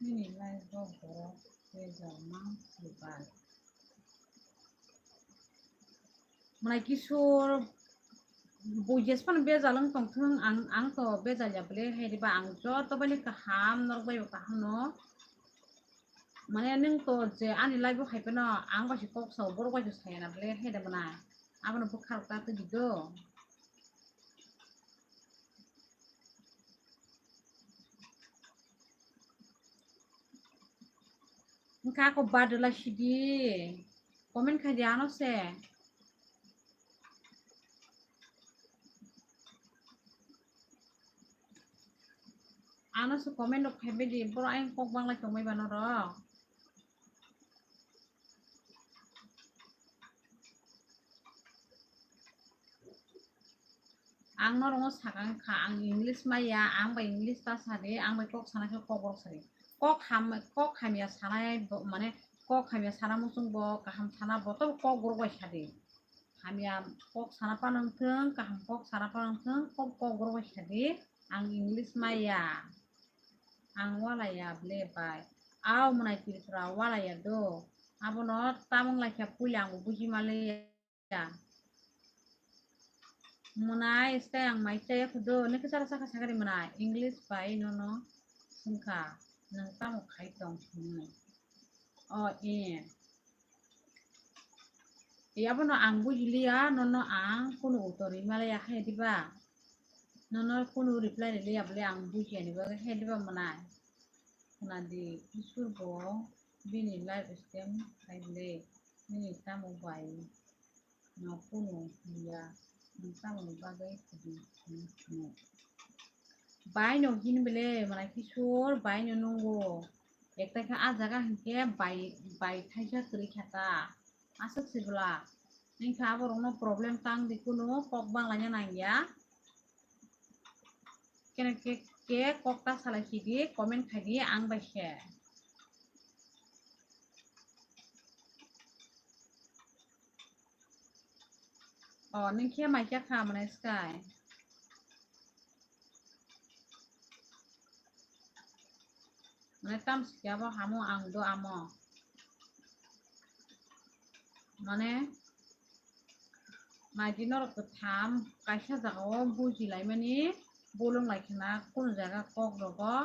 Nini life o borok bejal mang si bai. Mwnai Kisur, bo jespan bejal wng tong thung, ang, ang to bejal ya bwle, hai diba ang joto bai kaham, norok bai bo kaham no. Mane nwng to je ani life o hai phano ang bai se kok sao, borok bai se saya na bwle, hai da mwnai. Abono bwkha rok ta twi di do. Wngkha ako badwla sidi. Comment khai di ano se. Ano se comment rok khai bai di. Boro ayang kok bang lai tongbai ba norok. Ang norokno sakang kha, ang English maya, ang bai English ta sadi, ang bai kok sana khe kok borok sadi. Kok ham, kok hamya sanai bo, mane kok hamya sana muchung bo, kaham sana bo, tobo kok borok bai sadi. Hamya kok sana panang thung, kaham kok sana panang thung, kok, kok borok bai sadi. Ang English maya, ang walaya ble bai. Au mwnai Tripura walaya do. Abono tamung lai kha puila ang bo buji maliya. Mwnai stay ang mai chaya khudo, nokhe chara sakha sakari mwnai, English bai nono swngkha, nwng tamo khai tong hinwi. O, e. E, abono ang bujiliya, nono ang kunu uttor rwi malaya hai diba? Nono kunu reply riliya bole ang bujiyani bagwi hai diba mwnai? Khwnadi, Isor bo bini life stem khai bole, nini tamo bai no kunu hiya, nwng tamoni bagwi khudi hinwi hino. Bai no hin bole, mwnai Kisur, bai no nungo. Ekta khe ah jaga hinkhe bai, bai thaisa kwrwi kha ta. Aswk se bwla. Hinkhe aborokno problem tang di kunu, kok bang laina nangya. Kene ke, ke kok ta salai sidi, comment khai di, ang bai se. O, nwng khe mai kha kha mwnai sky. Mane tam sikya bo hamo ang do amo. Mane naidi norok kwtham kaisa jaga o buji laimani bolong lai khna kunu jaga kok rogo.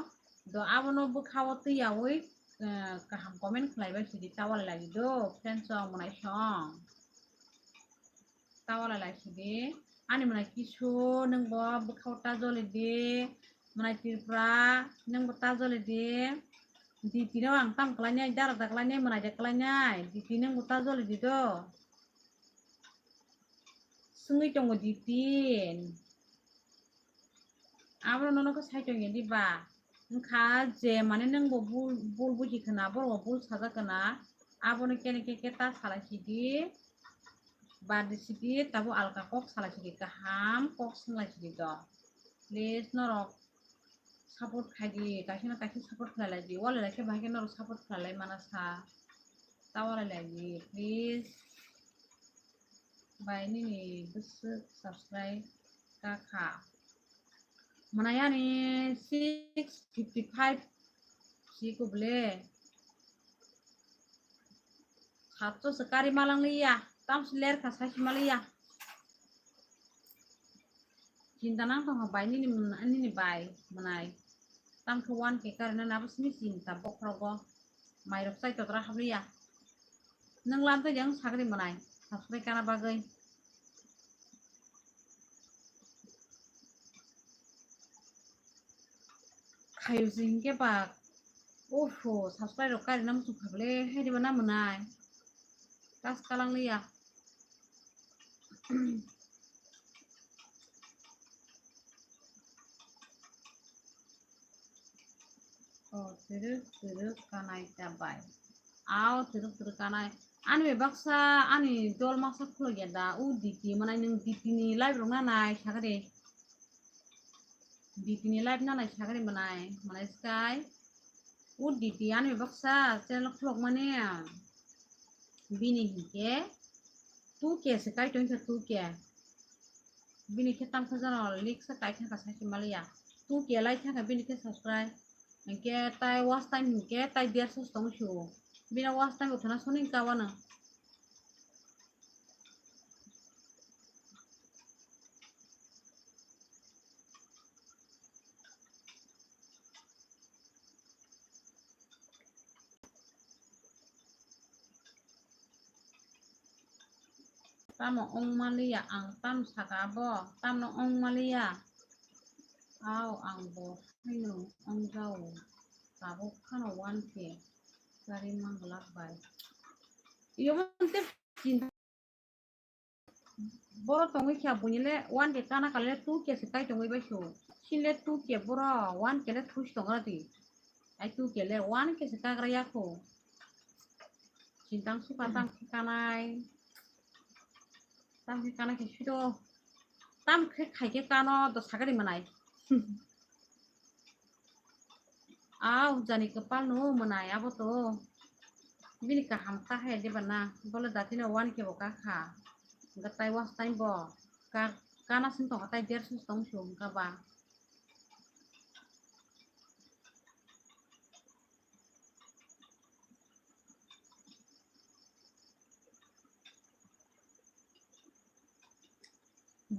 Do abono bwkha o twi yaui, eh, kaham comment khlai bai sidi ta walai lagi do friends song mwnai song. Ta walai lai sidi. Ani mwnai Kisu, nwng bo bwkha o ta joli di. Mwnai Tripura, nwng bo ta joli di. Diti no ang tam kwlai nai, dara da kwlai nai, mwnai da kwlai nai. Diti nwng bo ta joli di do. Swngwi tongo Diti. Abono nono khe sai tongya diba? Wngkha je mane nwng bo bul, bul buji khwna, borok bo bul sajak khwna, abono kene khe khe ta salai sidi, badi sidi, tabo alka kok salai sidi, kaham kok swng lai sidi do. Please norok support khai di, kaisa na kaisa support khlai lai di, walai lai khe bahai khe norok support khlai lai mana sa, ta walai lai di, please. Bai nini bwswk subscribe ka kha. Mwnai ani six fifty five si kubule. Satso se kari malang liya, tam si ler kha sai si maliya. Chinta nang tong bai nini, nini bai mwnai. Tam khe one K kari na nabo simi chinta bokhrogo. Mai rok sai totra habliya. Nang lam to jang sagri mwnai. Subscribe kana bagwi. Khayu sing ke ba. Oho, subscribe rok kari nam sung khagle, hai diba na mwnai. Tas kalang liya. O, twrwk twrwk kanai ta bai. Ao, twrwk twrwk kanai. Ani bai baksa, ani dol masa khulok ya da. U D T mwnai, nwng D T ni live rok na nai, sagade. D T ni live na nai, sagade mwnai. Mwnai sky. U D T ani bai baksa, channel khulok mani. Bini hinkhe two K se kai tong kha, two K. Bini khe tang kha jano lik se kai thang kha sai se maliya. Two K lai thang kha bini khe subscribe. Hinkhe tai watch time hinkhe tai derso tong su. Bini watch time bo khana soning ka wano. Tamo wng maliya, ang tam saka abo, tamno wng maliya. Ao, ang bo haino wng jao. Tabuk phano one K kari manglak bai. Iyo mante chinta. Boro tongwi kha buini le one K kana kale two K se kai tongwi bai su. Sini le two K boro one K le thusi tongra di. Ai two K le one K se kagra ya kho. Chintang suka tang khe kanai. Tang khe kanai khe sito. Tam khe khai khe kano do sagari manai. Au jani kwpal no mwnai abo to. Bini kaham ta hai de bana. Bole dati no one K bo ka kha. Ga tai watch time bo. Ka, kana sing tong tai derso tong su ka ba.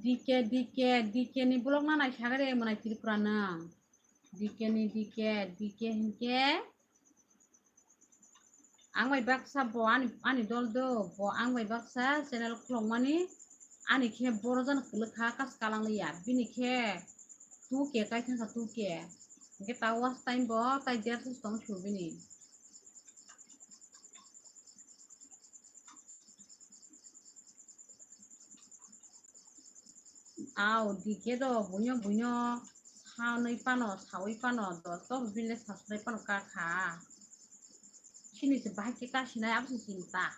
D K, D K, D K ni vlog na nai sagare mwnai Tripura nang. D K ni D K, D K hinkhe ang bai baksa bo ani, ani dol do, bo ang bai baksa channel khulokmani, ani khe boro jano kwlwkha kas kalang liya, bini khe two K kai thangkha two K. Hinkhe ta watch time bo tai derso tong su bini. Au, D K do buino buino sawi pano, sawi pano, do to bile subscribe pano ka kha. Chini se bahai khe ka sinai, abo se chinta.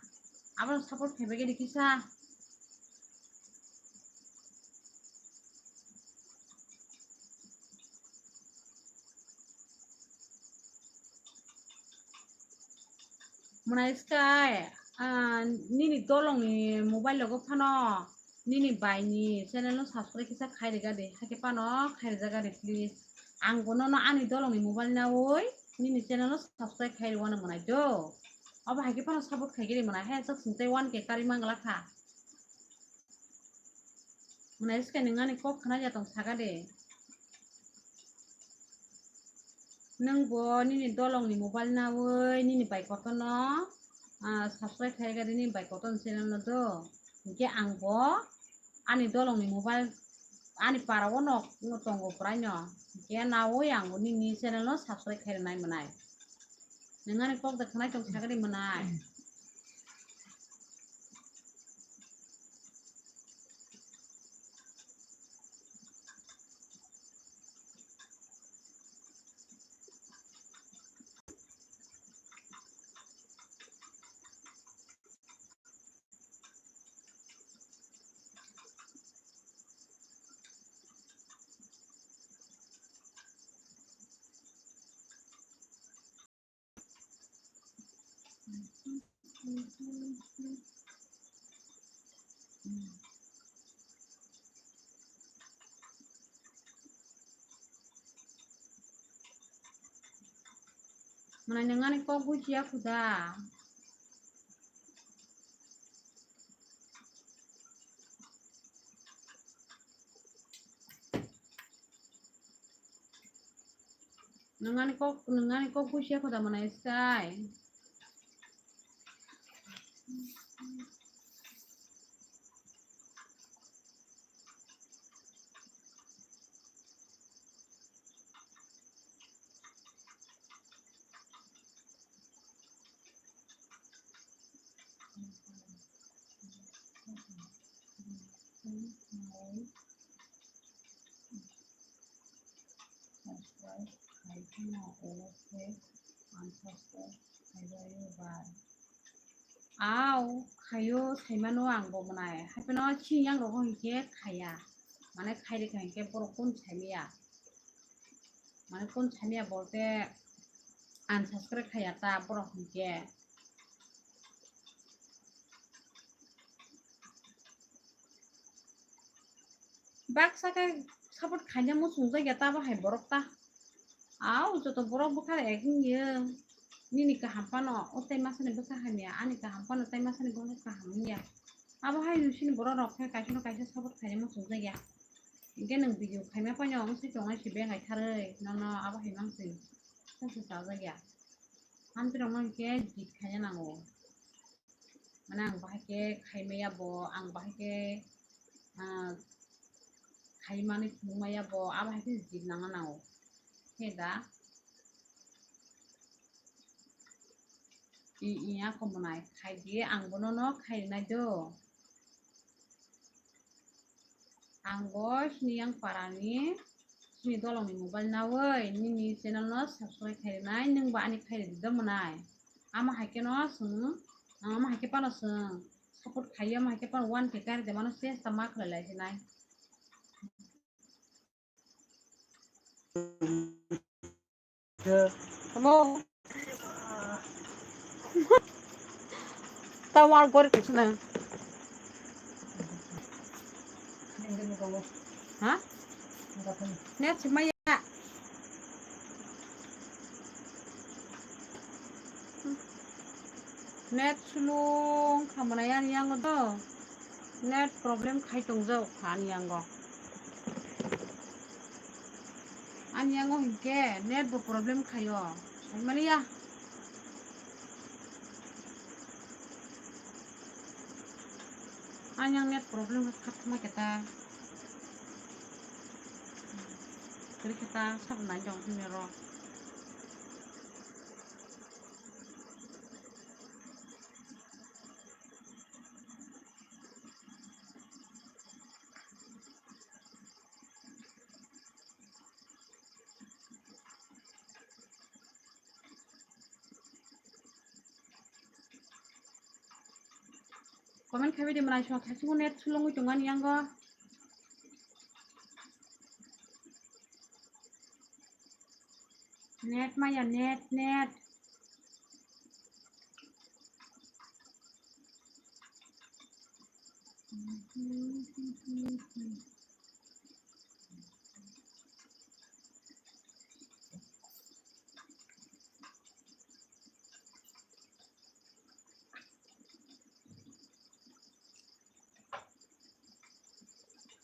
Abo support khaibai gede kisa. Mwnai sky, ah, nini dolongni mobile logo phano nini baini channel no subscribe kisa khai rega de, haikhe phano khai rega de please. Ang bono no ani dolongni mobile nawi nini channel no subscribe khai rega no mwnai do. Obo haikhe phano support khai giri mwnai, hai chak sing tei one K kari mangla kha. Mwnai sika nwng ani kok khna ya tong saka de. Nwng bo nini dolongni mobile nawi nini bai kotorno, ah, subscribe khai gari nini bai kotorni channel no do. Hinkhe ang bo ani dolongni mobile ani para o nok tongo prai no. Hinkhe nawi ang bo nini channel no subscribe khai rwnai mwnai. Nwng ani kok da khwnai tong sagari mwnai. Mwnai nwng ani kok bujiya khuda. Nwng ani kok, nwng ani kok bujiya khuda mwnai sai. Aw, khaio, saimano ang bo mwnai. Hapheno chini yang rogo hinkhe khaya. Mane khairikha hinkhe borok kun saimaya. Mane kun saimaya bolte unsubscribe khaya ta borok hinkhe. Baksa khe support khaina muchungjak ya ta abo hai borok ta. Au joto borok bwkha ek wng ya. Nini kaham phano o tai masani bwkha hamya, ani kaham phano tai masani bwkha kaham wng ya. Abo hai nusini borok rok khe kaisa no kaisa support khaina muchungjak ya. Hinkhe nwng video khaima phano wng se tongnai se bengai tharwi nono abo hai mang se. Sasu chajak ya. Hamtwrwng no hinkhe jit khaina nango. Mane ang bahai khe khaimaya bo, ang bahai khe, ah, khaimani phunukmaya bo, abo hai khe jit nangna nango. Khe da, i, i, ako mwnai khai di, ang bono no khainai do. Ang bo sini yang parani, sini dolongni mobile nawi, nini channel no subscribe khainai, nwng bo ani khairidi do mwnai. Ama hai khe no chwng, ama hai khe phano chwng support khaiya, ama hai khe phano one K kari de mano chesta ma khlai lai sinai. Hello. Tamo ar gori kaisa na. Ha? Net sima ya. Net sulung khamana yani yango do. Net problem khai tongjak ani yango. Ani yango hinkhe net bo problem khaio. Mani ya. Ani yang net problem khatma keta. Kiri keta sab nai jong sini ro. Comment khaibidi mwnai song thaisingo net sulungwi tongani yango. Net maya net net.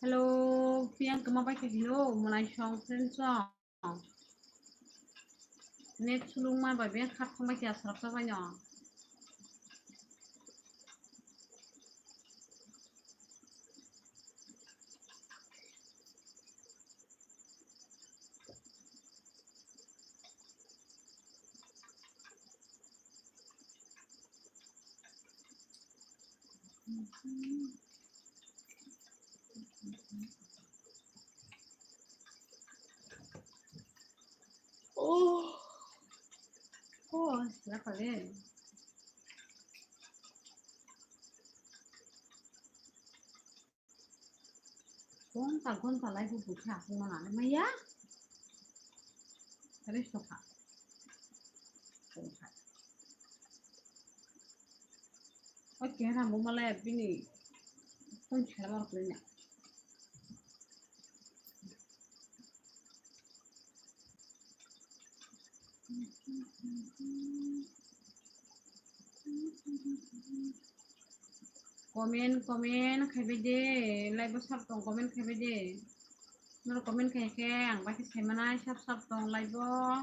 Hello, piyang kama bai khe hello, mwnai song friend song. Net sulung ma bai beng khat thang bai khe aswrap sa bai no. Oh. Oh, la kare. Gonta, gonta lai bu bukha aswk mano ani maya. Rest kha. Kha. O kera mo malai bini. Kun sala bar kulina. Comment, comment khaibai de, live o sar tong, comment khaibai de. Noro comment khai khe ang bai khe sai manai, sar sar tong live o.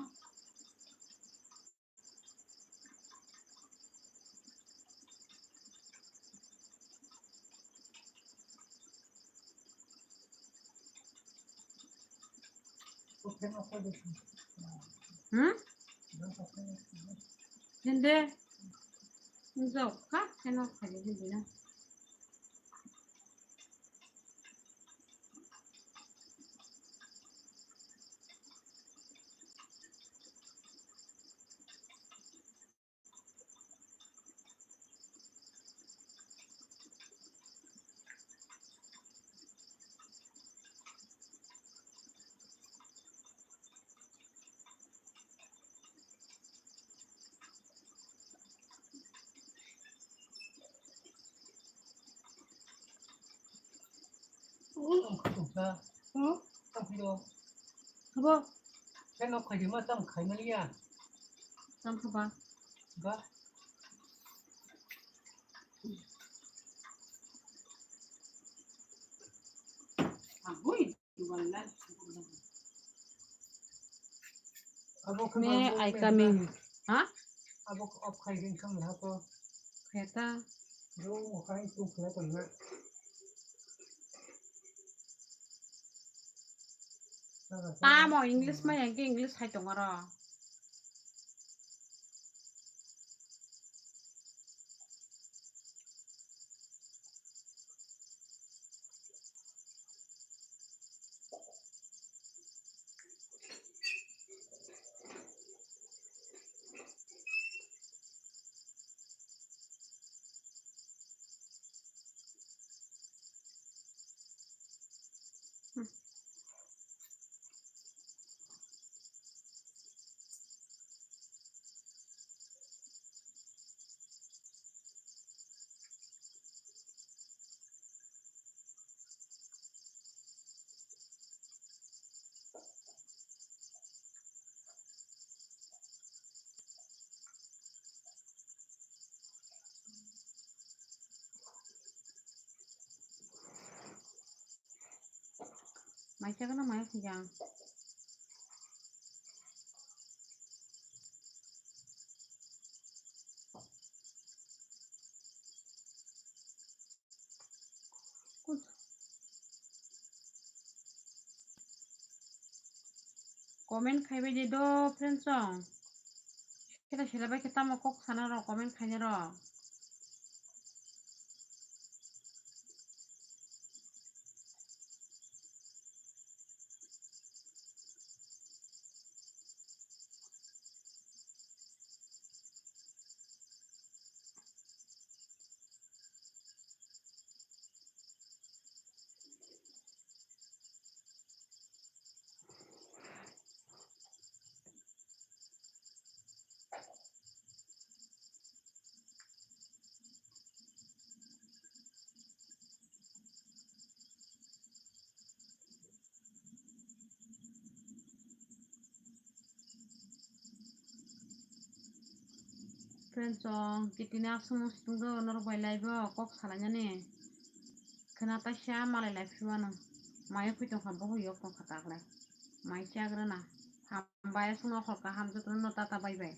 Hmm? Hindi. Hindi ka? Hindi ka? Hindi na. Hmm? Abo. Khe nok khaidi ma tang khai maliya. Tang kha ba. Ba. Agui. Abo khe Me, ma I coming. Ha? Abo off khai din kham la ko. Kheta. Ro mo khai tu khla ko na. Tamo English ma yang ke English hai tong aro. Mai chakna mai khuya. Comment khaibai de do friends song. Khe da sela bai khe tamo kok sana rok comment khaina rok. Friends song, kitina sung sung do norok bai live o kok salainani. Khna taisa malai lai phiwano. Mayo phi tongkha bohok yok tongkha taklai. Mai chagrana. Hambai sung no hor kaham jotono tata bye bye.